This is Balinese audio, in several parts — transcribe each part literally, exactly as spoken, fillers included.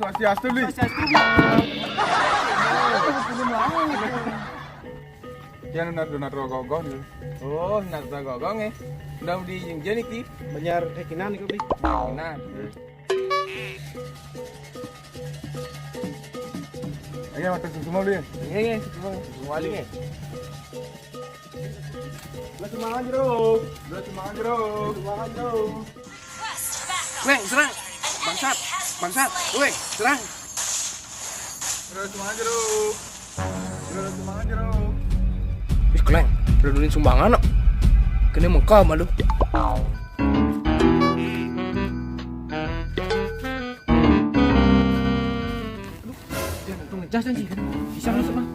Swastiastu, Li. Swastiastu, Li. Yan, nunat-nunat gogoh ni. Oh, nunat gogoh nggih. Ndak di jeng-jeng niki. Banjar, eh, kinan niku, Li. Kinan. Ayo, matur suksma, Li. Nggih, nggih, suksma. Suksma, Li, nggih. Lah, sumbangan, Jero. Lah, sumbangan, Jero. Sumbangan, Jero. Weh, serang. Bangsat, bangsat. Weh, serang. Terus maju, Bro. Terus maju, Bro. Ih, Kleng, udah duluin sumbangan, no. Kena muka malu. Aduh, dia langsung ngecas kan sih. Bisa masuk, Bang.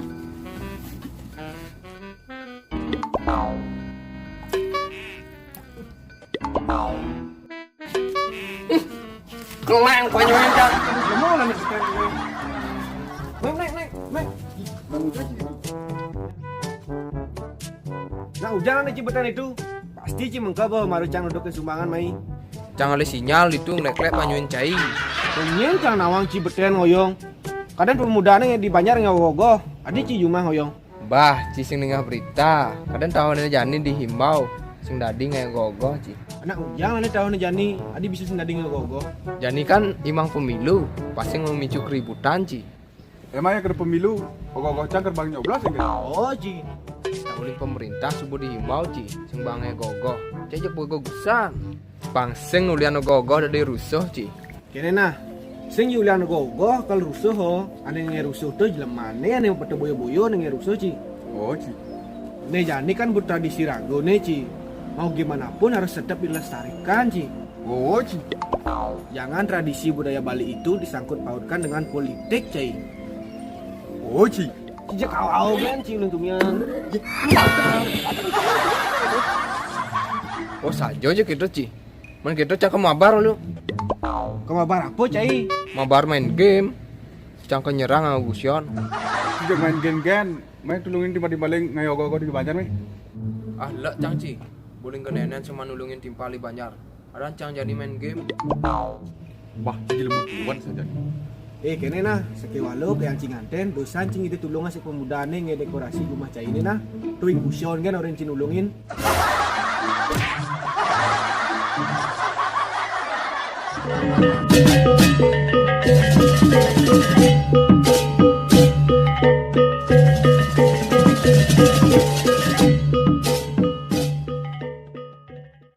Kleng, konyol, Cang. Mau lah nih kita ini. Meng, meng, meng, meng. Bangun aja. Nah, ujang nih Ci Beten itu. Pasti Ci mengka bawa maru Cang nudukin sumbangan mai. Cang alih sinyal itu ngeklek-klek manyuin cai. Penyen Cang nawang Ci Beten ngoyong. Kadang pemudane di Banjar nggak gogoh. Adi Ci jumah ngoyong. Bah, Ci sing ningeh berita. Kadang tahunan jani di Himbau. Sing dadi nggak gogoh, Ci. Anak ujang ane tahunan jani, adi bisa sing dadi nggak gogoh. Jani kan imang pemilu, pasti memicu keributan, Ci. Emang ya kena pemilu, gogoh Cang kerbang nyoblos ya, kan? Oh, Ci. Uling pemerintah subuh di Himbau, Ci. Sing bang nggak gogoh. Cai jek gogoh gesan. Bang sing nulian gogoh dadi rusuh, Ci. Kene nah, sing yulian gogoh kal rusuh ho, ane nge rusuh tu jelemane ane pete boyo-boyo ane nge rusuh, Ci. Oh, Ci. Ne jani kan buat tradisi rago ne, Ci. Mau gimana pun harus tetap dilestarikan, Ci. Oh, Ci. Jangan tradisi budaya Bali itu disangkut pautkan dengan politik, Ci. Oh, Ci. Ci jek awau kan, Ci, untungan. Oh, saja aja gitu, Ci. Main gitu cang ke mabar lu. Ke mabar apa, Cai? Mabar main game. Cang ke nyerang sama Gusion. Sejak main game kan, main tulungin timpal-timpal nggak gogoh di Banjar, meh. Ah, lek cang, Ci. Boleh ke nenen sama nulungin timpal di Banjar. Ada cang jadi main game. Wah, Ci lembut duluan saja. Eh, kene nah, sekewalu ke yang Ci nganten, dosan Ci ngide tulung ngasih pemudane ngedekorasi rumah Cai ini nah. Tuing Gusion kan orang Ci nulungin.